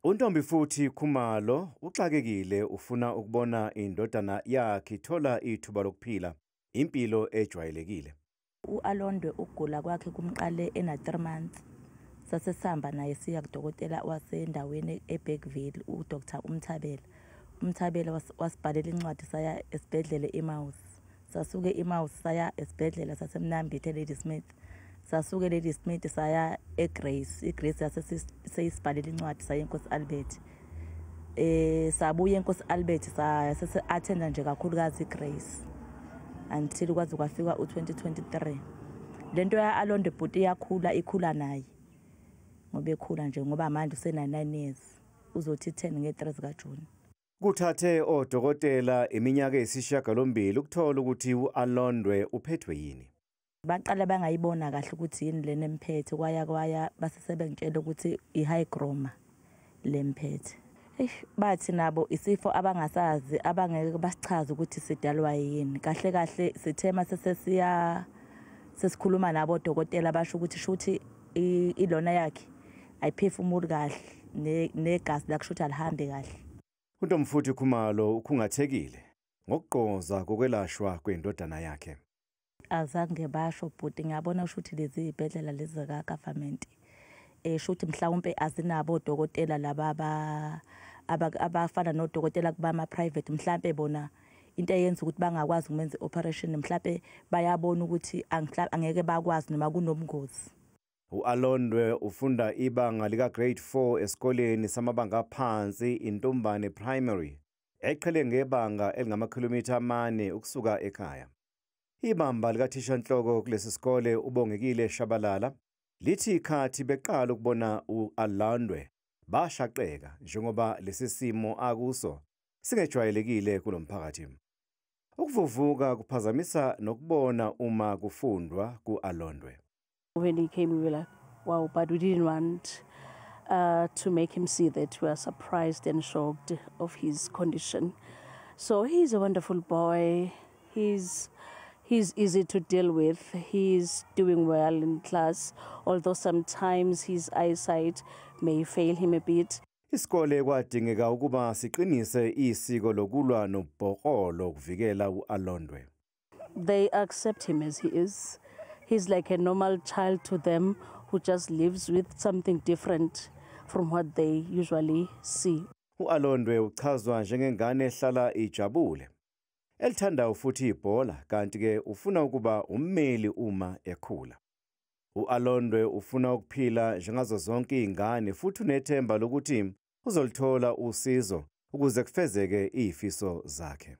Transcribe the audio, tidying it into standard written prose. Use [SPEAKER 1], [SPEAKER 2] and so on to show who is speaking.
[SPEAKER 1] UNtombifuthi Khumalo uxakekile, ufuna ukubona indodana yakhe ithola ithuba lokuphila impilo ejwayelekile.
[SPEAKER 2] U-Alondwe ukugula kwakhe kumqale ena-3 months. Sasesihamba naye siya kudokotela wasendaweni eBergville, uDr Umthabela. Umthabela wasibhalela incwadi, saya esibhedlela eMaus. Sasuke eMaus saya esibhedlela saseMnambithi eLadysmith. Sasuke eLadysmith saya eGrace. IGrace yase seyisibhalela incwadi, saya eNkosi Albert. Sabuya eNkosi Albert, sase-attenda nje kakhulukazi iGrace until kwaze kwafika u-2023. Lento ya-Alondwe bhuti iyakhula, ikhula naye ngoba ekhula nje, ngoba manje usena-9 years, uzothi 10 nge-3 zikaJuni.
[SPEAKER 1] Kuthathe odokotela iminyaka eyisishiyagalombili ukuthola ukuthi u-Alondwe uphethwe yini.
[SPEAKER 2] Baqala bangayibona kahle ukuthi yini lena emphethe, kwaya kwaya base sebengitshela ukuthi i-hygroma lemphethe. Eish, bathi nabo isifo abangasazi, abangeke basichaze ukuthi sidalwa yini. Kahle kahle sithema sesesiya sesikhuluma nabo odokotela, basho ukuthi shuthi ilona yakhe ayiphefumuli kahle, negazi lakusho ukuthi alihambi kahle.
[SPEAKER 1] UNtombifuthi Khumalo ukhungathekile ngokugqoza kokwelashwa kwendodana yakhe.
[SPEAKER 2] Azange basho bhuti, ngiyabona ukuthi lezi zibhedlela lezi zika-government shuthi mhlawumbe azinabo odokotela laba abafana nodokotela kubama private. Mhlambe bona into eyenza ukuthi bangakwazi ukumenza i-operation, mhlambe bayabona ukuthi angeke bakwazi noma kunobungozi.
[SPEAKER 1] U-Alondwe ufunda ibanga lika grade 4 esikoleni samabanga aphansi Intumbane Primary, eqhele ngebanga elingamakhilomitha 4 ukusuka ekhaya. Ibamba likathishanhloko kulesi sikole, uBongekile Shabalala, lithi ikhathi beqala ukubona u-Alondwe bashaqeka, njengoba lesi simo akuso singejwayelekile kulomphakathi. Ukuvuvuka kuphazamisa nokubona uma kufundwa ku-Alondwe.
[SPEAKER 3] When he came, we were like, wow, but we didn't want to make him see that we are surprised and shocked of his condition. So he's a wonderful boy. He's easy to deal with. He's doing well in class, although sometimes his eyesight may fail him a bit.
[SPEAKER 1] Isikole kwadingeka ukuba siqinise isiko lokulwa nobhokolo ukuvikela u-Alondwe.
[SPEAKER 3] They accept him as he is. He's like a normal child to them who just lives with something different from what they usually see.
[SPEAKER 1] U-Alondwe uchazwa njengengane ehlala ijabule, elithandayo futhi ibhola, kanti-ke ufuna ukuba ummeli uma ekhula. U-Alondwe ufuna ukuphila njengazo zonke izingane futhi unethemba lokuthi uzolithola usizo ukuze kufezeke izifiso zakhe.